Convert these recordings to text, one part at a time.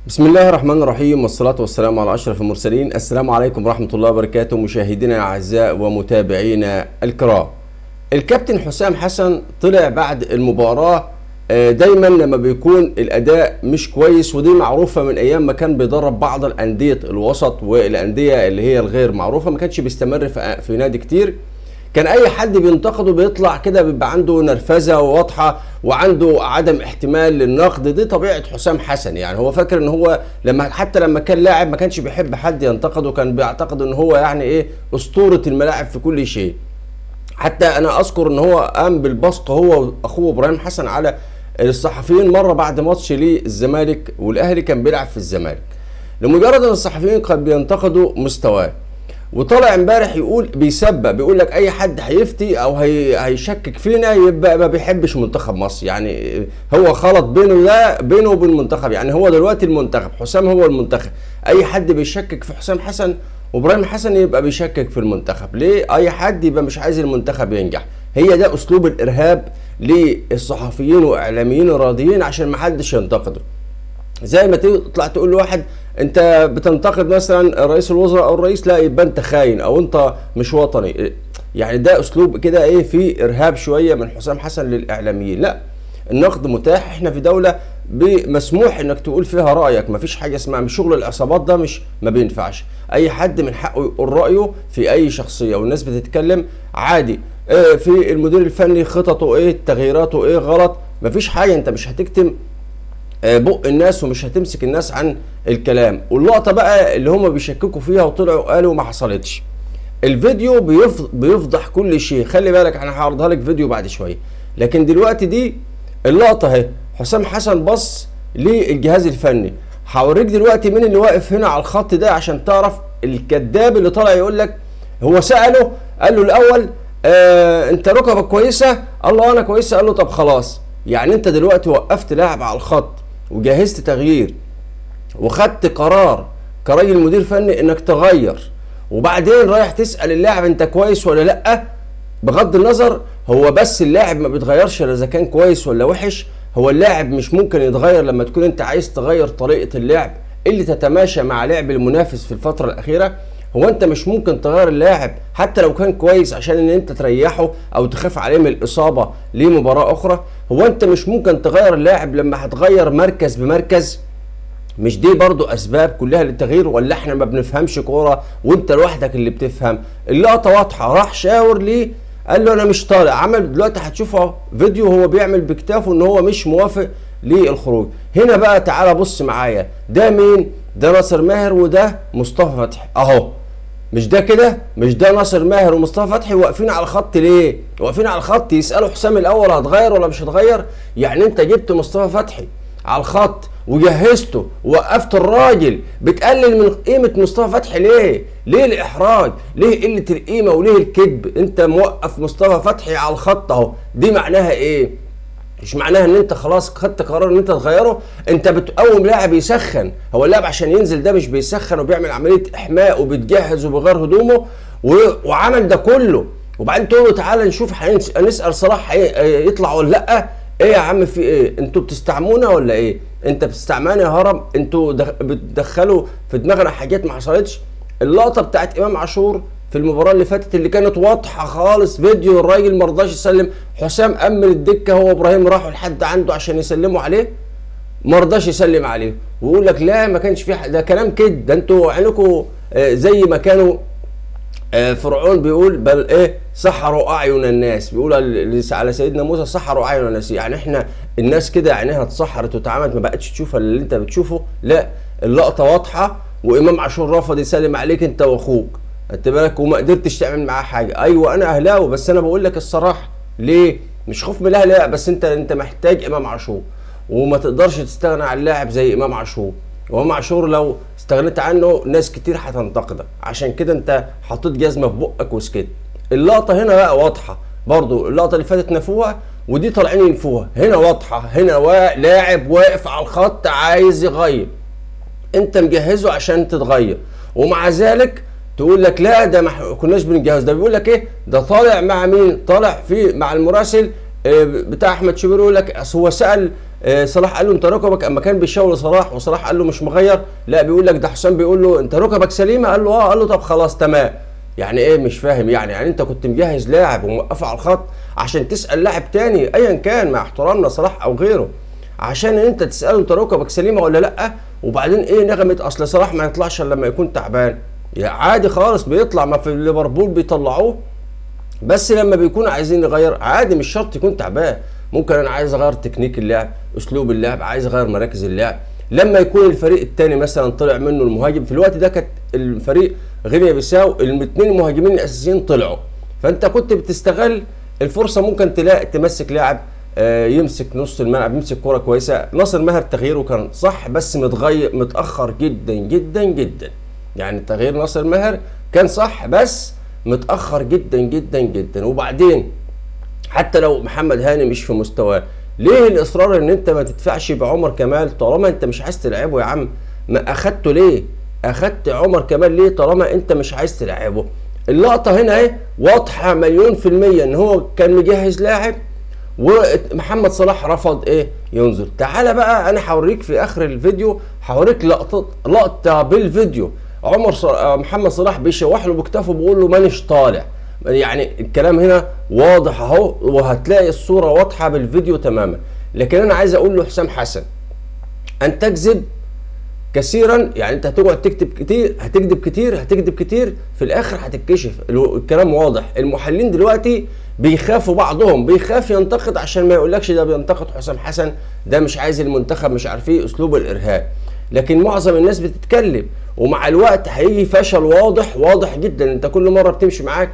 بسم الله الرحمن الرحيم، والصلاة والسلام على أشرف المرسلين. السلام عليكم ورحمة الله وبركاته مشاهدينا الأعزاء ومتابعينا الكرام. الكابتن حسام حسن طلع بعد المباراة، دايما لما بيكون الأداء مش كويس، ودي معروفة من أيام ما كان بيدرب بعض الأندية الوسط والأندية اللي هي الغير معروفة، ما كانش بيستمر في نادي كتير. كان اي حد بينتقده بيطلع كده بيبقى عنده نرفزه واضحة وعنده عدم احتمال للنقد. دي طبيعة حسام حسن، يعني هو فاكر ان هو حتى لما كان لاعب ما كانش بيحب حد ينتقده، كان بيعتقد ان هو يعني ايه اسطورة الملاعب في كل شيء. حتى انا اذكر ان هو قام بالبصق هو واخوه ابراهيم حسن على الصحفيين مرة بعد ماتش للزمالك والاهلي، كان بيلعب في الزمالك، لمجرد ان الصحفيين كانوا بينتقدوا مستواه. وطلع امبارح يقول بيسبق، بيقول لك اي حد هيفتي او هيشكك فينا يبقى ما بيحبش منتخب مصر. يعني هو خلط بينه ده بينه وبين المنتخب، يعني هو دلوقتي المنتخب، حسام هو المنتخب. اي حد بيشكك في حسام حسن وابراهيم حسن يبقى بيشكك في المنتخب. ليه اي حد يبقى مش عايز المنتخب ينجح؟ هي ده اسلوب الارهاب للصحفيين واعلاميين الراضيين عشان ما حدش ينتقده. زي ما تطلع تقول لواحد انت بتنتقد مثلا رئيس الوزراء او الرئيس، لا يبقى انت خاين او انت مش وطني. يعني ده اسلوب كده ايه، في ارهاب شوية من حسام حسن للاعلاميين. لا، النقد متاح، احنا في دولة مسموح انك تقول فيها رايك، مفيش حاجة اسمها مش شغل العصابات ده، مش ما بينفعش. اي حد من حقه يقول رايه في اي شخصية، والناس بتتكلم عادي. اه، في المدير الفني خططه ايه، تغييراته ايه، غلط، مفيش حاجة. انت مش هتكتم بق الناس ومش هتمسك الناس عن الكلام. واللقطه بقى اللي هم بيشككوا فيها وطلعوا قالوا ما حصلتش، الفيديو بيفضح كل شيء. خلي بالك انا هعرضها لك فيديو بعد شوية، لكن دلوقتي دي اللقطة اهي. حسام حسن بص للجهاز الفني، هوريك دلوقتي مين اللي واقف هنا على الخط ده عشان تعرف الكذاب اللي طالع يقول لك هو سأله، قال له الاول انت ركبك كويسة؟ قال له انا كويسة. قال له طب خلاص. يعني انت دلوقتي وقفت لاعب على الخط وجهزت تغيير وخدت قرار كراجل مدير فني انك تغير، وبعدين رايح تسأل اللاعب انت كويس ولا لا. بغض النظر، هو بس اللاعب ما بيتغيرش اذا كان كويس ولا وحش. هو اللاعب مش ممكن يتغير لما تكون انت عايز تغير طريقة اللعب اللي تتماشى مع لعب المنافس في الفترة الأخيرة. هو انت مش ممكن تغير اللاعب حتى لو كان كويس عشان ان انت تريحه او تخاف عليه من الإصابة لمباراة أخرى. هو انت مش ممكن تغير اللاعب لما هتغير مركز بمركز. مش دي برضو اسباب كلها للتغيير؟ ولا احنا ما بنفهمش كورة وانت لوحدك اللي بتفهم؟ اللقطة واضحة، راح شاور ليه قال له انا مش طالع. عمل دلوقتي هتشوفه فيديو هو بيعمل بكتافه ان هو مش موافق للخروج. هنا بقى تعالى بص معايا، ده مين؟ ده ناصر ماهر وده مصطفى فتحي اهو. مش ده كده؟ مش ده ناصر ماهر ومصطفى فتحي واقفين على الخط ليه؟ واقفين على الخط يسألوا حسام الاول هتغير ولا مش هتغير؟ يعني انت جبت مصطفى فتحي على الخط وجهزته ووقفت الراجل، بتقلل من قيمة مصطفى فتحي ليه؟ ليه الإحراج؟ ليه قلة القيمة وليه الكذب؟ انت موقف مصطفى فتحي على الخط اهو، دي معناها ايه؟ مش معناها ان انت خلاص خدت قرار ان انت تغيره. انت بتقوم لاعب يسخن، هو اللاعب عشان ينزل ده مش بيسخن وبيعمل عملية احماء وبيتجهز وبيغير هدومه وعمل ده كله، وبعدين تقول له تعالى نشوف هنسال صلاح يطلع ولا لا. ايه يا عم في ايه؟ انتوا بتستعمونا ولا ايه؟ انت بتستعمانا يا هرم؟ انتوا بتدخلوا في دماغنا حاجات ما حصلتش. اللقطة بتاعت امام عاشور في المباراة اللي فاتت اللي كانت واضحة خالص، فيديو الراجل ما رضاش يسلم، حسام امن الدكة هو وابراهيم راحوا لحد عنده عشان يسلموا عليه، ما رضاش يسلم عليه ويقول لك لا ما كانش في ده كلام كده. ده انتوا عينكم زي ما كانوا فرعون بيقول بل ايه سحروا اعين الناس، بيقول على سيدنا موسى سحروا اعين الناس. يعني احنا الناس كده عينيها اتسحرت واتعمت، ما بقتش تشوف اللي انت بتشوفه. لا، اللقطة واضحة، وامام عاشور رفض يسلم عليك انت واخوك، خدت بالك، وما قدرتش تعمل معاه حاجة. ايوه انا اهلاوي، بس انا بقول لك الصراحة. ليه؟ مش خوف من الاهلي، لا، بس انت محتاج امام عاشور وما تقدرش تستغنى عن لاعب زي امام عاشور. وامام عاشور لو استغنيت عنه ناس كتير هتنتقدك، عشان كده انت حطيت جزمه في بقك وسكت. اللقطة هنا بقى واضحة برضو، اللقطة اللي فاتت نفوها ودي طالعين ينفوها، هنا واضحة. هنا لاعب واقف على الخط عايز يغير، انت مجهزة عشان تتغير، ومع ذلك تقول لك لا ده ما كناش بنجهز. ده بيقول لك ايه؟ ده طالع مع مين؟ طالع في مع المراسل بتاع احمد شوبير، يقول لك اصل هو سأل صلاح قال له انت ركبك، اما كان بيشاور صلاح وصلاح قال له مش مغير، لا بيقول لك ده حسام بيقول له انت ركبك سليمة، قال له اه، قال له طب خلاص تمام. يعني ايه مش فاهم؟ يعني انت كنت مجهز لاعب وموقفه على الخط عشان تسال لاعب تاني ايا كان، مع احترامنا صلاح او غيره، عشان انت تساله انت ركبك سليمة ولا لا؟ وبعدين ايه نغمة اصل صلاح ما يطلعش الا لما يكون تعبان؟ يعني عادي خالص بيطلع، ما في ليفربول بيطلعوه، بس لما بيكون عايزين نغير عادي، مش شرط يكون تعبان. ممكن انا عايز اغير تكنيك اللعب، اسلوب اللعب، عايز اغير مراكز اللعب. لما يكون الفريق الثاني مثلا طلع منه المهاجم في الوقت ده، كانت الفريق غينيا بيساو الاثنين المهاجمين الاساسيين طلعوا، فانت كنت بتستغل الفرصة، ممكن تلاقي تمسك لاعب يمسك نص الملعب، يمسك كورة كويسة. ناصر ماهر تغييره كان صح، بس متغير متاخر جدا جدا جدا. يعني تغيير ناصر ماهر كان صح بس متاخر جدا جدا جدا. وبعدين حتى لو محمد هاني مش في مستواه، ليه الاصرار ان انت ما تدفعش بعمر كمال طالما انت مش عايز تلعبه؟ يا عم ما اخدته ليه؟ اخدت عمر كمال ليه طالما انت مش عايز تلعبه؟ اللقطة هنا اهي واضحة 1,000,000% ان هو كان مجهز لاعب ومحمد صلاح رفض ايه ينزل. تعالى بقى انا هوريك في اخر الفيديو، هوريك لقطة بالفيديو، محمد صلاح بيشوح له بكتافه بيقول له مانيش طالع. يعني الكلام هنا واضح اهو، وهتلاقي الصورة واضحة بالفيديو تماما. لكن انا عايز اقول له حسام حسن، ان تكذب كثيرا، يعني انت هتقعد تكتب كتير، هتكذب كتير، هتكذب كتير، في الاخر هتتكشف. الكلام واضح. المحللين دلوقتي بيخافوا، بعضهم بيخاف ينتقد عشان ما يقولكش ده بينتقد حسام حسن، ده مش عايز المنتخب، مش عارف ايه، اسلوب الارهاب. لكن معظم الناس بتتكلم، ومع الوقت هيجي فشل واضح، واضح جدا. انت كل مرة بتمشي معاك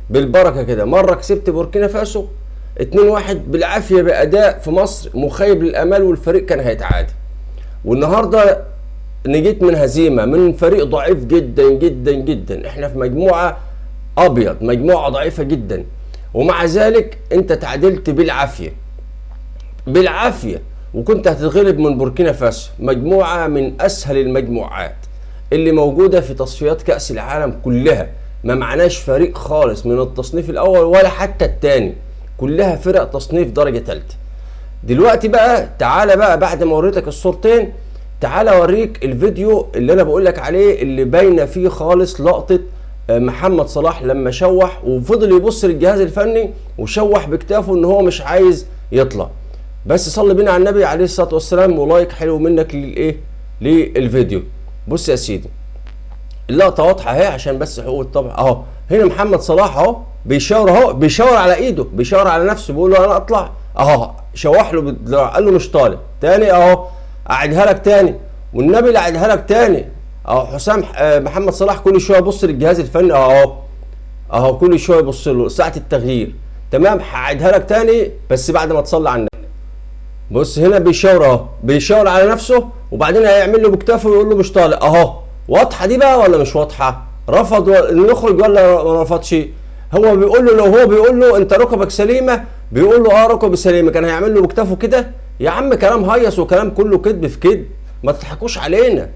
بالبركة كده، مرة كسبت بوركينا فاسو 2-1 بالعافية باداء في مصر مخيب للامال، والفريق كان هيتعادل. والنهارده نجيت من هزيمة من فريق ضعيف جدا جدا جدا، احنا في مجموعة ابيض، مجموعة ضعيفة جدا، ومع ذلك انت تعادلت بالعافية بالعافية، وكنت هتتغلب من بوركينا فاسو، مجموعة من اسهل المجموعات اللي موجودة في تصفيات كاس العالم كلها. ما معناش فريق خالص من التصنيف الاول ولا حتى الثاني، كلها فرق تصنيف درجه ثالثة. دلوقتي بقى تعالى بقى بعد ما وريتك الصورتين، تعالى اوريك الفيديو اللي انا بقول لك عليه، اللي باينة فيه خالص لقطة محمد صلاح لما شوح وفضل يبص للجهاز الفني وشوح بكتافه ان هو مش عايز يطلع. بس صلي بينا على النبي عليه الصلاة والسلام، ولايك حلو منك للايه للفيديو. بص يا سيدي، اللقطة واضحة اهي عشان بس حقوق الطبع اهو. هنا محمد صلاح اهو بيشاور، اهو بيشاور على ايده، بيشاور على نفسه، بيقول له انا اطلع اهو، شوح له بالدراع، قال له مش طالع. تاني اهو، اعيدها لك تاني، والنبي اللي اعيدها لك تاني اهو. حسام محمد صلاح كل شوية يبص للجهاز الفني اهو، اهو كل شوية يبص له ساعة التغيير. تمام، هعيدها لك تاني بس بعد ما تصلي على النبي. بص هنا بيشاور اهو، بيشاور على نفسه، وبعدين هيعمل له بكتافه ويقول له مش طالع اهو. واضحة دي بقى ولا مش واضحة؟ رفض انه يخرج ولا ما رفضش؟ هو بيقول له، لو هو بيقول له انت ركبك سليمة، بيقول له اه ركبي سليمة، كان هيعمل له بكتافه كده؟ يا عم كلام هيص وكلام كله كذب في كذب، ما تضحكوش علينا.